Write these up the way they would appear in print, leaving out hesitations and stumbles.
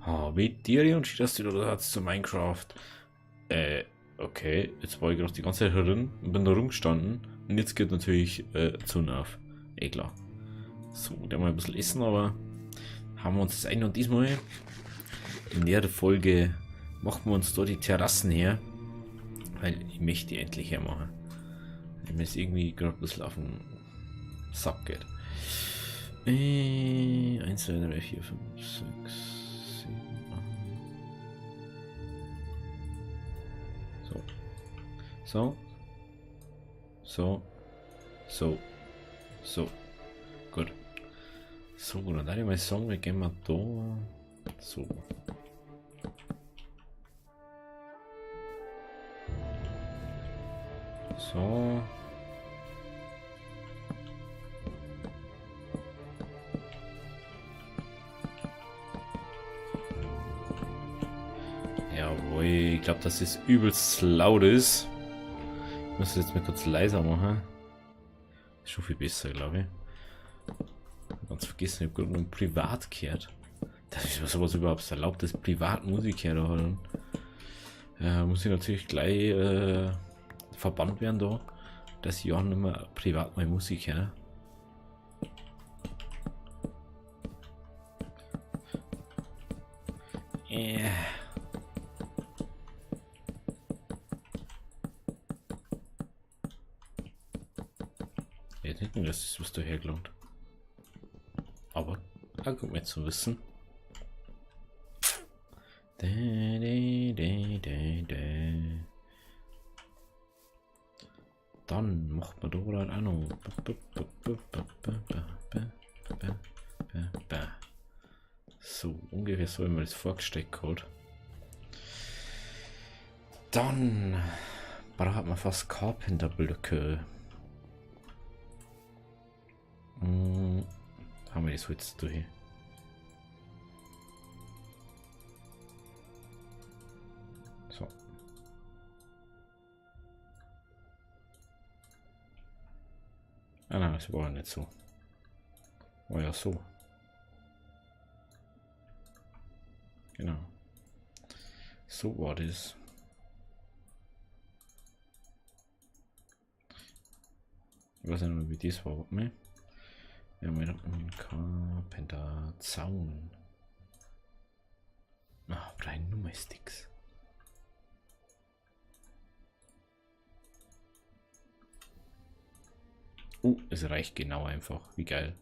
Habe dir und schön, dass du da hast zu Minecraft. Okay, jetzt war ich gerade die ganze Zeit drin und bin da rumgestanden. Und jetzt geht natürlich Sonne auf. Eh klar. So, der mal ein bisschen essen, aber haben wir uns das ein und diesmal in der Folge machen wir uns da die Terrassen her, weil ich möchte die endlich hermachen. Wenn mir es irgendwie gerade ein bisschen auf den Sack geht. 1, 2, 3, 4, 5, 6, 7, 8. So. So. So. So. So. Gut. So, dann würde ich mal sagen, wir gehen mal da. So. So. Jawohl, ich glaub, dass es übelst laut ist. Ich muss es jetzt mal kurz leiser machen. Ist schon viel besser, glaub ich. Ganz vergessen, ich hab grad noch privat gehört. Das ist sowas überhaupt erlaubt, dass Privatmusik her da. Ja, muss ich natürlich gleich verbannt werden da, dass ich auch nicht mehr privat meine Musik höre. Jetzt nicht nur, dass das was dahergelangt. Aber, da kommt mir zu wissen. Da, da, da, da, da. Dann macht man da halt auch noch. So, ungefähr so, wie man das vorgesteckt hat. Dann braucht man fast Carpenter-Blöcke. Haben wir das Holz durch? So. Ah nein, das war ja nicht so. War ja so. Genau. So war das. Ich weiß nicht mehr, wie das war. Warte mal. Wir haben wieder einen Carpenter-Zaun. Ah, brauche nur mal Sticks. Oh, es reicht genau einfach. Wie geil.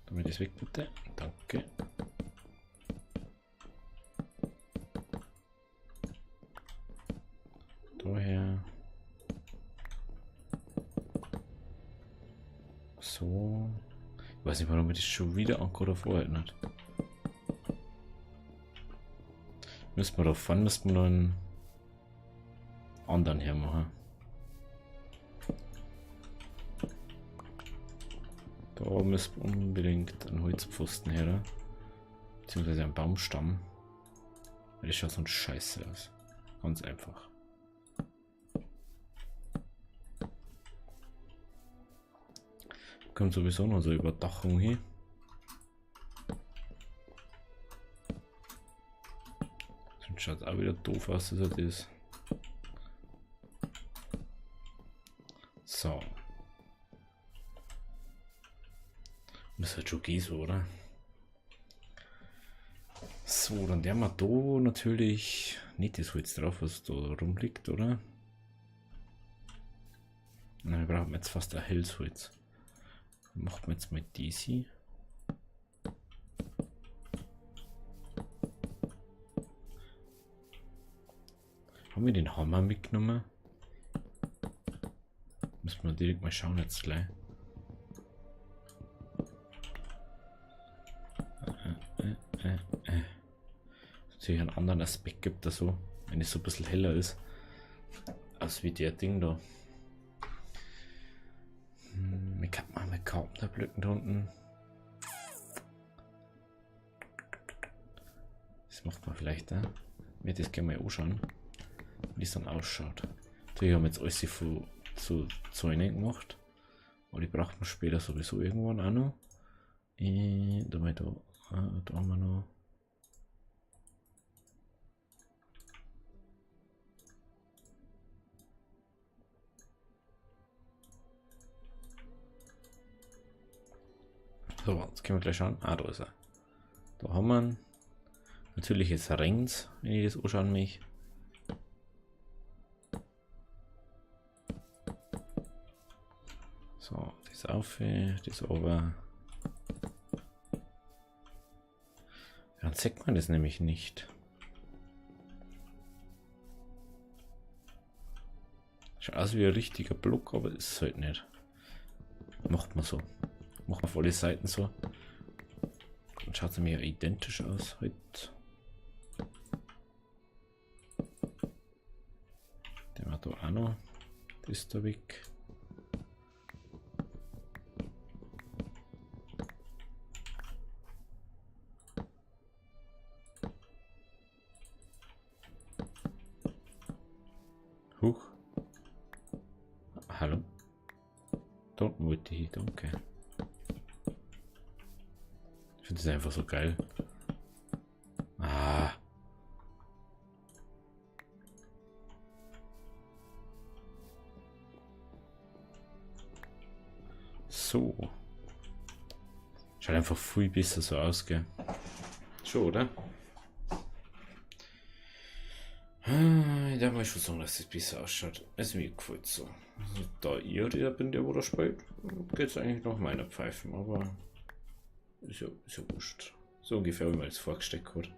Damit ist weg, bitte. Danke. Daher. So. Ich weiß nicht, warum mir das schon wieder angeht oder vorher nicht. Müssen wir da fahren, müssen wir noch einen anderen hermachen. Da müssen wir unbedingt einen Holzpfosten her, oder? Beziehungsweise einen Baumstamm. Weil das schaut sonst scheiße aus. Ganz einfach. Kommt sowieso noch so Überdachung hier. Sonst schaut auch wieder doof aus, dass er das. So. Muss halt schon gehen so, oder? So, dann der wir da natürlich nicht das Holz drauf, was da rumliegt, oder? Nein, wir brauchen jetzt fast ein helles Holz. Macht man jetzt mal DC. Haben wir den Hammer mitgenommen? Müssen wir direkt mal schauen jetzt gleich. Natürlich einen anderen Aspekt gibt da so, wenn es so ein bisschen heller ist, als wie der Ding da. Ich hab mal mit Carpenterblöcken da unten. Das macht man vielleicht, ne? Mir das gerne mal anschauen, wie es dann ausschaut. Natürlich haben wir jetzt alles zu Zäunen gemacht. Aber die braucht man später sowieso irgendwann auch noch. Da mal da, da haben wir noch. So, jetzt können wir gleich schauen. Ah, da ist er. Da haben wir ihn. Natürlich jetzt rechts, wenn ich das anschauen möchte. So, das auf, das over. Dann sieht man das nämlich nicht. Schaut aus wie ein richtiger Block, aber ist es halt nicht. Macht man so. Macht man auf alle Seiten so. Dann schaut es nämlich auch identisch aus heute. Der war da auch noch. Das ist da weg. Huch. Hallo. Da wollte ich, danke. Ich finde das einfach so geil. Ah. So. Schaut einfach viel besser so aus, gell? Schon, oder? Ich darf mal schon sagen, dass das besser ausschaut. Es mir gefällt so. Also, da ich der bin, der wo da spielt, geht's eigentlich nach meiner Pfeife, aber ist ja wurscht. So ungefähr, wie man das vorgesteckt hat.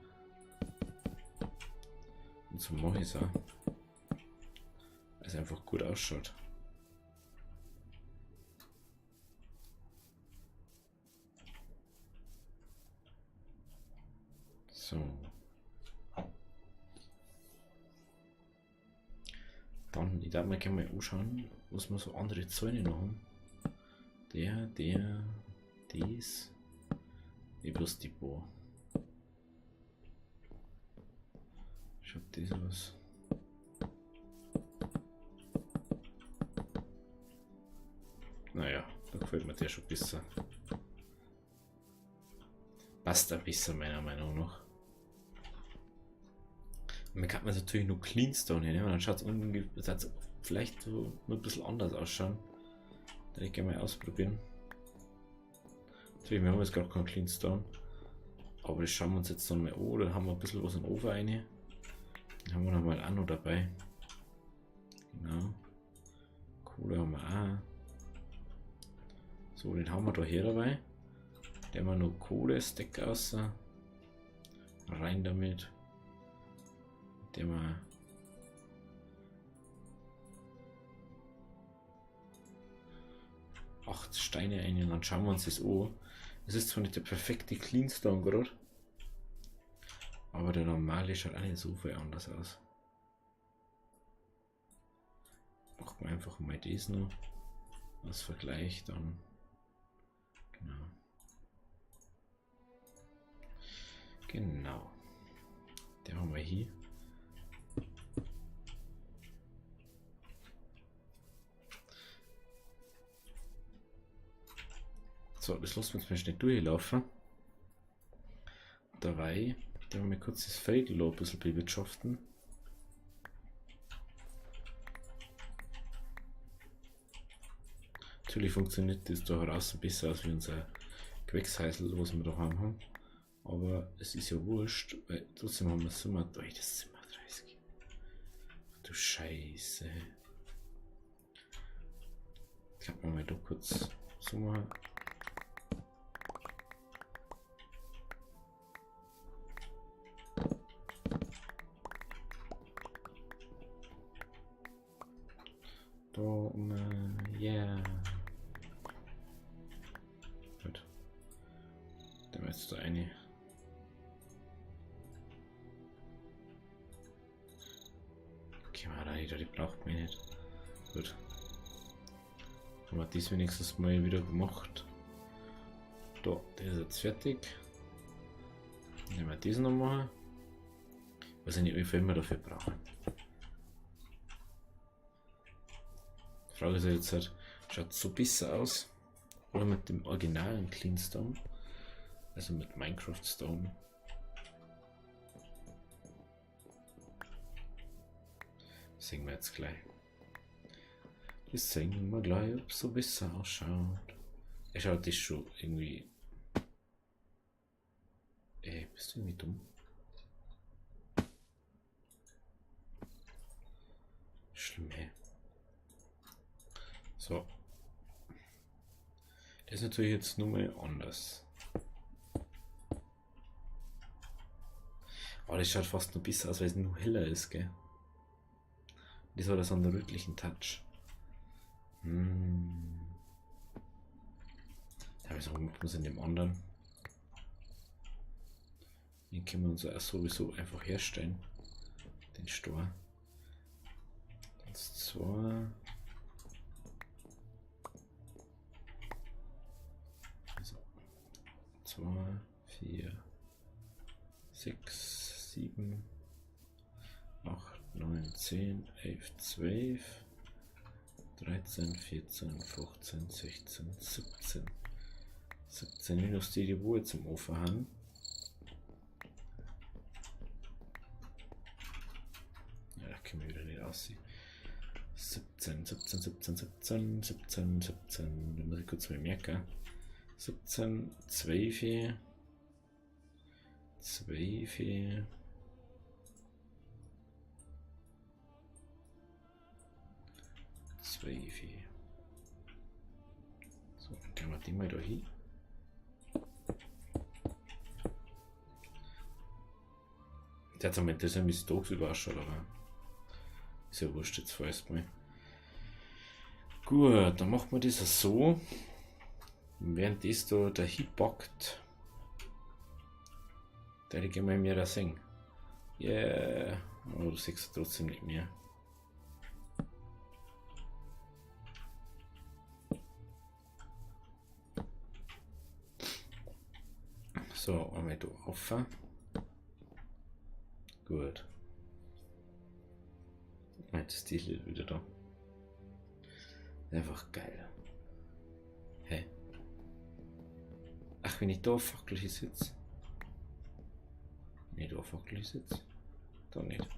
Und so mache ich's auch. Weil es einfach gut ausschaut. So. Dann, ich glaube, man kann mal anschauen, was wir so andere Zäune noch haben. Der, dies. Ich bloß die Bohr. Schaut das aus. Naja, da gefällt mir der schon besser. Passt ein bisschen meiner Meinung nach. Man kann man natürlich nur Cleanstone hier nehmen, dann schaut es vielleicht so nur ein bisschen anders ausschauen. Da ich gerne mal ausprobieren. Natürlich, wir haben jetzt gar keinen Cleanstone. Aber das schauen wir uns jetzt dann mal an. Dann haben wir ein bisschen was in den Ofen rein. Den haben wir noch mal auch noch dabei. Genau. Kohle haben wir auch. So, den haben wir da hier dabei. Der haben wir noch Kohle, Stack raus. Rein damit. Der mal 8 Steine ein und dann schauen wir uns das an. Es ist zwar nicht der perfekte Cleanstone gerade, aber der normale schaut auch nicht so viel anders aus. Machen wir einfach mal das noch als Vergleich dann. Genau. Genau. Den haben wir hier. So, das lassen wir uns mal schnell durchlaufen. Dabei, da haben wir kurz das Feld ein bisschen bewirtschaften. Natürlich funktioniert das da heraus besser als wie unser Gewächshäusl, was wir da haben. Aber es ist ja wurscht, weil trotzdem haben wir 37, das ist 37. Ach du Scheiße. Ich hab mal da kurz so machen. Da, yeah. Gut. Dann jetzt da eine. Okay, mal rein, die braucht man nicht. Gut. Haben wir das wenigstens mal wieder gemacht. Da, der ist jetzt fertig. Nehmen wir diesen noch mal. Weiß ich nicht, wie viel wir dafür brauchen. Die Frage ist jetzt halt, schaut so besser aus? Oder mit dem originalen Cleanstone? Also mit Minecraft Stone. Sehen wir jetzt gleich. Das sehen wir gleich, ob es so besser ausschaut. Er schaut das schon irgendwie. Ey, bist du irgendwie dumm? Schlimm, ey. So. Das ist natürlich jetzt nur mal anders. Aber das schaut fast noch besser aus, weil es nur heller ist, gell? Das hat so einen rötlichen Touch. Hm. Da habe ich sagen, machen wir es in dem anderen. Den können wir uns auch sowieso einfach herstellen. Den Store. 1, 2. Also 2, 4, 6, 7, 8, 9, 10, 11, 12, 13, 14, 15, 16, 17. 17 minus die, die wo jetzt im Ofen haben. Ja, da können wir wieder nicht aussehen. 17, 17, 17, 17, 17, 17. Da muss ich kurz mal merken. 17, 12, 12, 12. So, dann können wir die mal da hin. Der hat am das wie es tagsüber ausschaut, aber ist ja wurscht jetzt vorerst mal. Gut, dann machen wir das so. Während das da dahin packt, da ich mal mehr sehen. Yeah, aber du siehst trotzdem nicht mehr. So, einmal da auf. Gut. Jetzt ist die wieder da. Einfach geil. Hä? Ach, wenn ich da auf Fackel hier sitze. Wenn ich da auf Fackel hier sitze. Da nicht.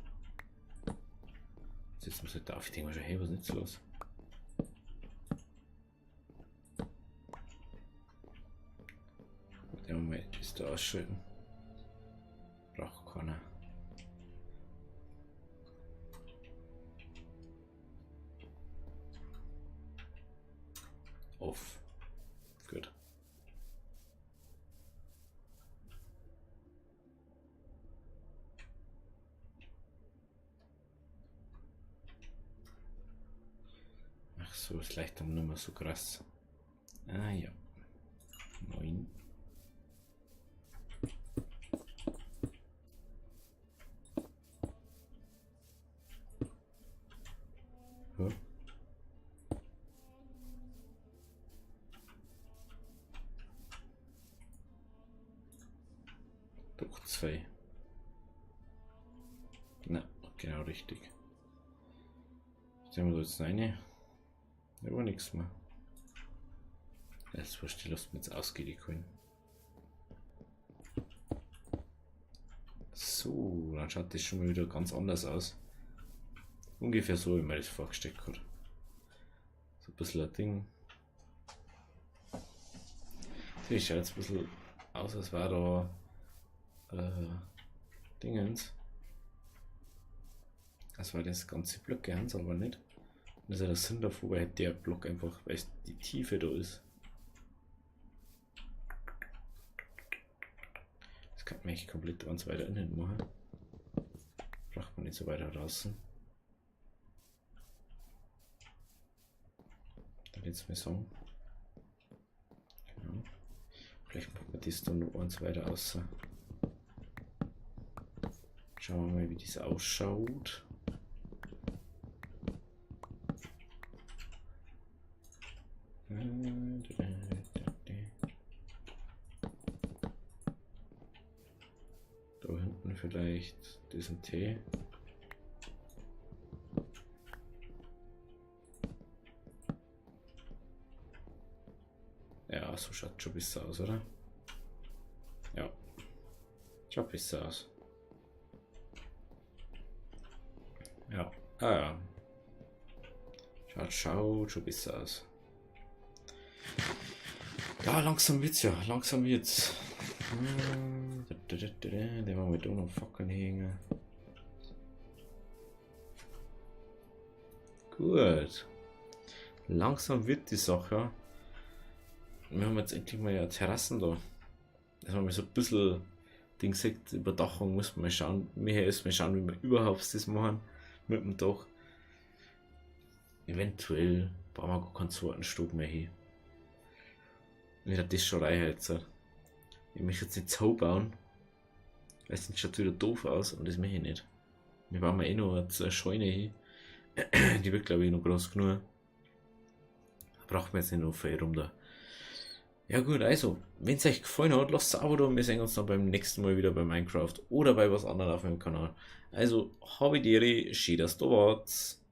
Jetzt muss ich da auf. Ich denke mir schon, hey, was ist jetzt los? Der Moment ist da ausschalten. Braucht keiner. Off. Gut. Ach so, ist leicht dann nicht mehr so krass. Ah ja. 9. Hä? Doch 2. Na, genau richtig. Jetzt haben wir da jetzt eine. Da war nichts mehr. Das wurscht, die lassen wir jetzt ausgehen können. So, dann schaut das schon mal wieder ganz anders aus. Ungefähr so, wie man das vorgestellt hat. So ein bisschen ein Ding. Das schaut jetzt ein bisschen aus, als wäre da Dingens. Das war das ganze Blöcke, haben sie aber nicht. Das ist ja der Sinn davon, weil der Block einfach, weil es die Tiefe da ist. Das kann man echt komplett ganz weiter innen machen. Braucht man nicht so weiter draußen. Da geht's mir so. Genau. Vielleicht packt man das dann noch eins weiter außer. Schauen wir mal, wie das ausschaut. Da hinten vielleicht diesen T. Ja, so schaut schon besser aus, oder? Ja. Schaut besser aus. Ja. Ah ja. Schaut schon besser aus. Ja, langsam wird's ja. Langsam wird's. Den machen wir da noch Fackeln hängen. Gut. Langsam wird die Sache. Wir haben jetzt endlich mal ja Terrassen da. Dass man mal so ein bisschen Ding sieht, Überdachung muss man mal schauen. Mir ist mal schauen, wie wir überhaupt das machen mit dem Dach. Eventuell bauen wir gar keinen zweiten Stock mehr hin. Mir hat das schon reichen jetzt. Ich möchte jetzt nicht so bauen. Weil sonst schaut wieder doof aus und das möchte ich nicht. Wir bauen eh noch eine Scheune hin. Die wird, glaube ich, noch groß genug. Da braucht man jetzt nicht noch viel rum da. Ja gut, also, wenn es euch gefallen hat, lasst ein Abo da und wir sehen uns dann beim nächsten Mal wieder bei Minecraft oder bei was anderem auf meinem Kanal. Also, habe die Ehre, schön, dass du da warst.